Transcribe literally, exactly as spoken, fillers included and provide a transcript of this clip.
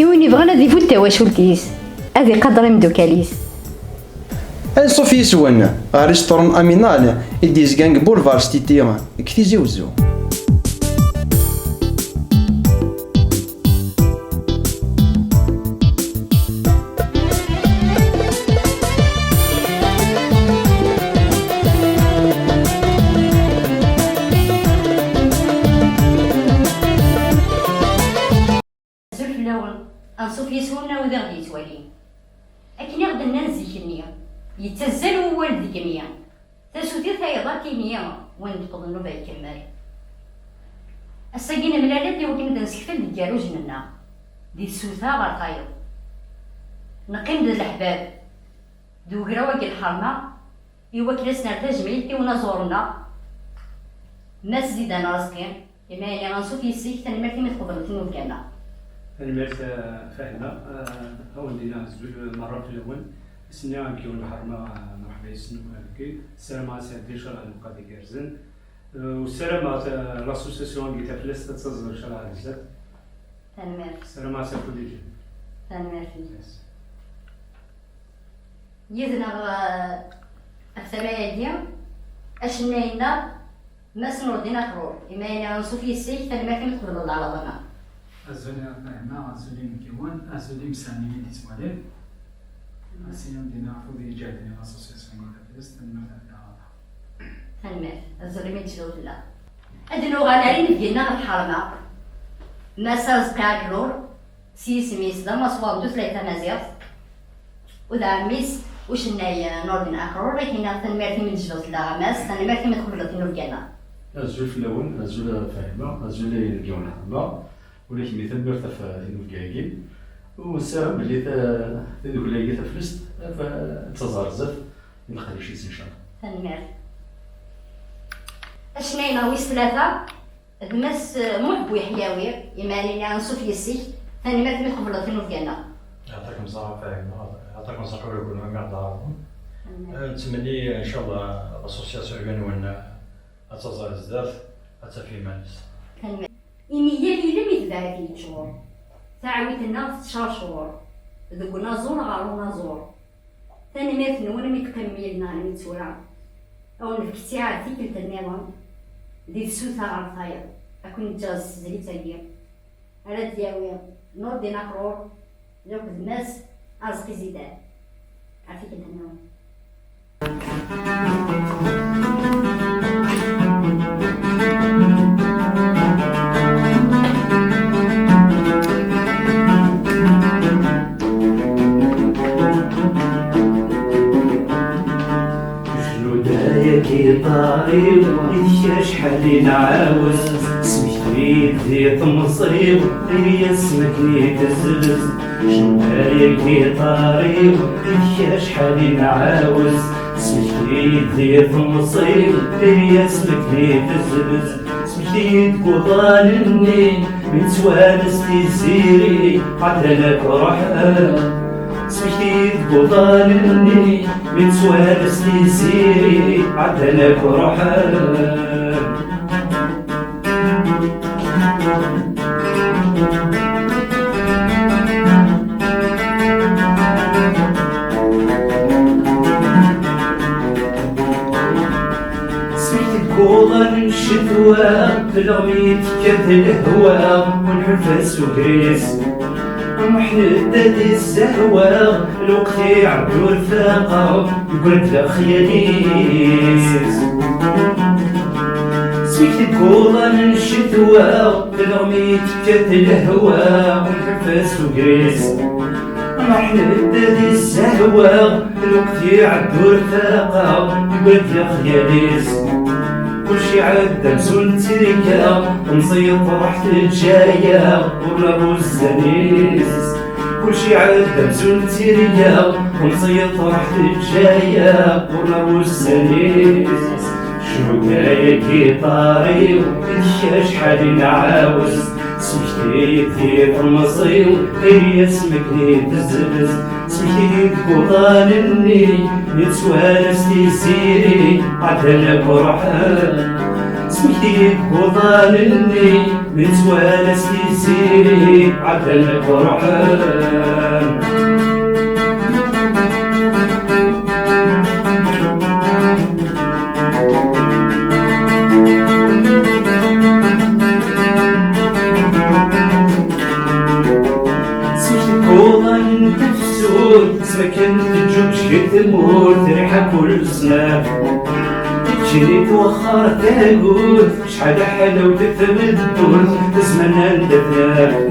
Win yebɣan ad ifut tawacult-is, ad iqader imeddukal-is. Anṣuf yis-wen ɣer restaurant Aminal i d-yezgan deg Boulevard Stiti deg Tizi Wezzu. Azul fell-awen, anṣuf yis-wen a wid i ɣ-d-yettwalin. Akken i ɣ-d-nnan zik-nni, yettazzal wawal deg-mi. Tasuti tayeḍ akini, win d-teqḍ nnuba ikemmel. Ass-agi nemlal-d i wakken ad nsekfel deg igerrujen-nneɣ, di tsuta ɣer tayeḍ. Neqqim d leḥbab, d ugraw agi lḥerma, i wakken ad s-nerr tajmilt i unaẓur-nneɣ, Mass Zidane Razqi, imi ay nniɣ anṣuf yis-k, tanemmirt imi tqebleḍ tinubga-nneɣ. Tanemmirt, eh, Fahima. Eh, ad wen-d-iniɣ azul merra fell-awen. Ass-nni ad ngiwen lḥerma, eh, mreḥba yes-sen akk. Ssarameɣ ad sɛeddi ncallah lewqat igerrzen. Eh, u ssarameɣ, eh, l'association agi taflest ad taẓ ncallah ar zdat. Tanemmirt. Ssarameɣ ad tafud iǧen. Tanemmirt. Yes. Yid-neɣ, eh, ɣef tama-agi, acennay-nneɣ, Mass Nurdin Aqrur, imi ay nniɣ anṣuf yis-k, tanemmirt imi tqebleḍ leɛraḍa-nneɣ. Azul a Fahima, azul i ngiwen, azul i yimsaɛen i d-yettwalin. Ass-a ad d-iniɣ afud i iǧehden i l'association-nni taflest, tanemmirt ɣef leɛraḍa. Tanemmirt, azul imi d-tecliḍ fell-aɣ. Ad nuɣal ar inebgi-nneɣ n lḥerma, Mass Arezqi Aqrur, s yisem-is d amaṣwar n tutlayt tamaziɣt, u d ɛemmi-s ucennay Nurdin Aqrur, i k-nniɣ tanemmirt imi d-tecliḍ fell-aɣ a Mass, tanemmirt imi tqebleḍ tinubga-nneɣ. Azul fell-awen, azul a Fahima, azul a inebgi n lḥerma, ula d kemmi tanemmirt ɣef tinubga-agi, u nessaram belli ta-, tadukla-agi taflest ad, ad taẓ ar zdat i leqdic-is, ncallah. Tanemmirt. Acennay-nneɣ wis tlata, d Mass Muḥ Buyeḥyawi, imi ay nniɣ anṣuf yis-k, tanemmirt imi tqebleḍ tinubga-nneɣ. Yeɛṭikem ṣṣeḥḥa a Fahima, yeɛṭikem ṣṣeḥḥa ula d kenwi imi ɣ-d-tɛerḍem. Tanemmirt. Eh, nettmenni, ncallah, l'association-agi-nwen ad taẓ ar zdat, ad taf iman-is. Tanemmirt. Imi yal ilem itbeɛ-it yeččur, taɛwit-nneɣ tettcercur, deg unaẓur ɣer unaẓur. Tanemmirt-nwen imi teqqimem yid-neɣ almi d tura. Ad wen-nefk ttiɛad tikkelt nniḍen, di tsuta ɣer tayeḍ, ad ken-ǧǧeɣ s tezlit-agi ara d-yawi Nurdin Aqrur akked Mass Arezqi Zidane. Ar tikkelt nniḍen. Jnuda-yagi ṭar-iw, i deg acḥal i nɛawez, smekti-d di temẓi-w, diri-yas akken i tezlez. Jnuda-yagi ṭar-iw, i deg acḥal i nɛawez, smekti-d di temẓi-w, diri-yas akken i tezlez. Smekti-d deg uḍan-nni, mi nettwalas tiziri, ɛeddan akk ruḥen. Smekti-d deg uḍan-nni, mi nettwalas tiziri, ɛeddan akk ruḥen. Seg tgurra n ccetwa, tleɣmi tekkat lehwa, ur nḥulfa s ugris. Muḥend ad issehwa, lweqt iɛedda ur faqeɣ, yewwad lexyal-is. Seg tgurra n ccetwa, tleɣmi tekkat lehwa, ur nḥulfa s ugris. Muḥend ad issehwa, lweqt iɛedda ur faqeɣ, yewwad lexyal-is. Kulci iɛedda amzun d tirga, temẓi truḥ teǧǧa-yaɣ, ur nerra ussan-is. Kulci iɛedda amzun d tirga, temẓi truḥ teǧǧa-yaɣ, ur nerra ussan-is. Jnuda-yagi ṭar-iw, i deg acḥal i nɛawez, smekti-d di temẓi-w, diri-yas akken i tezlez. Smekti-d deg uḍan-nni, mi nettwalas tiziri, ɛeddan akk ruḥen. Smekti deg uḍan-nni, mi nettwala s tiziri, ɛeddan qerḥen. Seg tkuḍa n tefsut, s wakken teǧǧuǧǧeg tmurt, riḥa kul snat. Iččini twexxer tagut, acḥal ḥlawt tbeddurt, zzman anda tnaf.